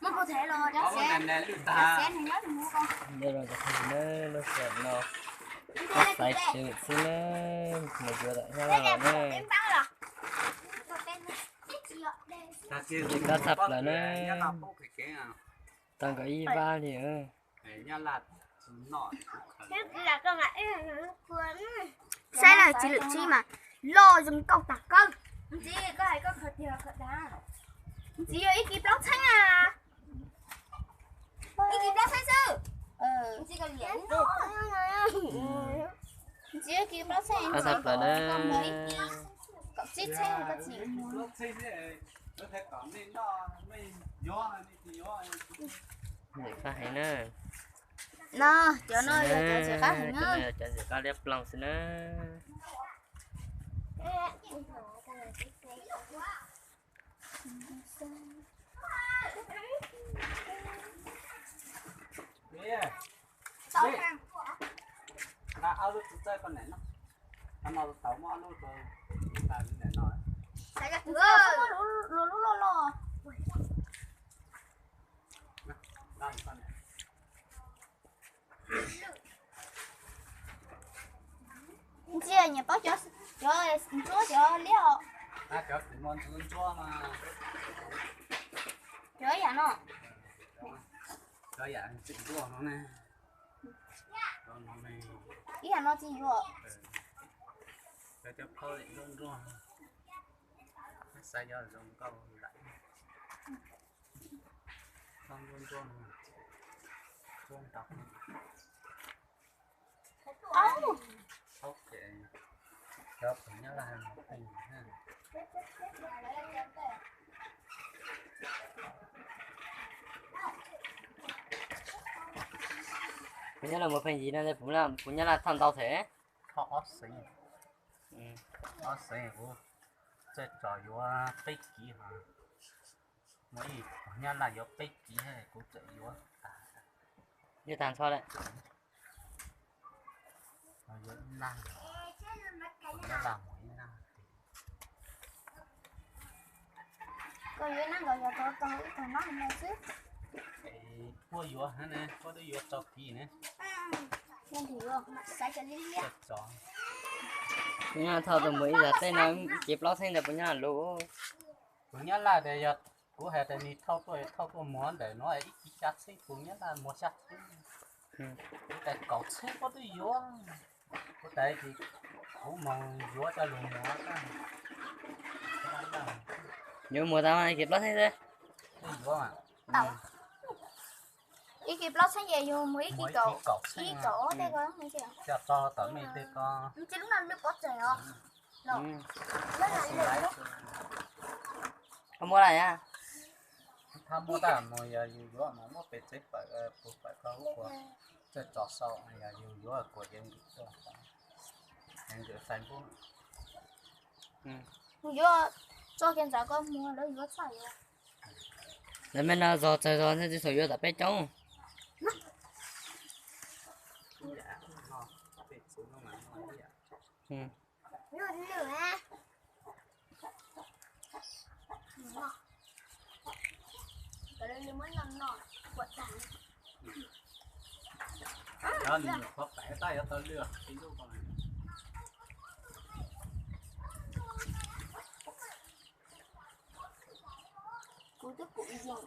Ntawd los cov phooj ywg na, lub sij hawm no peb xaiv tswv xwb na, mus yuav tom Nyab Laj los na. Tsis kab tshaj plaws na, tau nkaus ib vab li. Saib lawm txiv lwm tsib mas loj zoo nkauj tas kawg. Ntxiv yog ib kis plaub txheeb a. Ib kis plaub txheeb xwb. Ntxiv ib kis plaub txheeb. Kaum tsib txheeb koj txiv. Qab heev na. No, cov no yog cov ntxim qab heev na. Cov ntxim qab liab ploog xwb na. Ntsia nyiam paub cov, cov ntsuab cov liab os. Cov ib yam no. Ib yam no tsis yuav. Kuv nyob los mus pheej yim no, kuv nyob Nyab Laj thauj ntau them. Thauj ob xeev, ob xeev kuv txawj tso yuav peb kiv hos, muaj ib Nyab Laj yuav peb kiv kuv txawm yuav tag. Yuav tag nrho lawm. Yuav ib nab, Nyab Laj mus ib nab. Koj yuav ib nab nkaus yog tau tau ib tag nab no xwb. Puab yuav hab ne, puab twb yuav tso kiv ne. Puas nyob thauj tuaj mus ib zag teb no, ib kiv plaub txheeb ntawd puas nyob luv? Tus Nyab Laj tias yog kuv hais tias nws thauj tuaj, thauj tuaj muag ntawm no ib kiv xya txheeb, tus Nyab Laj muag xya txheeb. Kuv tias kaum txheeb puab twb yuav. Kuv tias kuv mus yuav coj lug muag. Yuav muag tau ib kiv plaub txheeb xwb. Ib kiv plaub txheeb ces yug muag ib kiv kaum, ib kaum ob tej ko. Coj tso tom mej tej ko. Ntsis lub no lwj pov tseg os. Koj muab lawm a? Thab muab tag mus yog yus yuav mas muab pem tsev pawm, pus pawm ko ub kuas txawj tso sau, yog yus yuav kuas yawg Nkws tuaj, yawg Nkws Facebook. Yus yuav tso kiag ntawm koj muag lawv yuav txhaj yuav. Lawv mej no zog tsawg zog ntxhab tsis txhaum yuav tom peb coob. Kuv twb kuv yees os.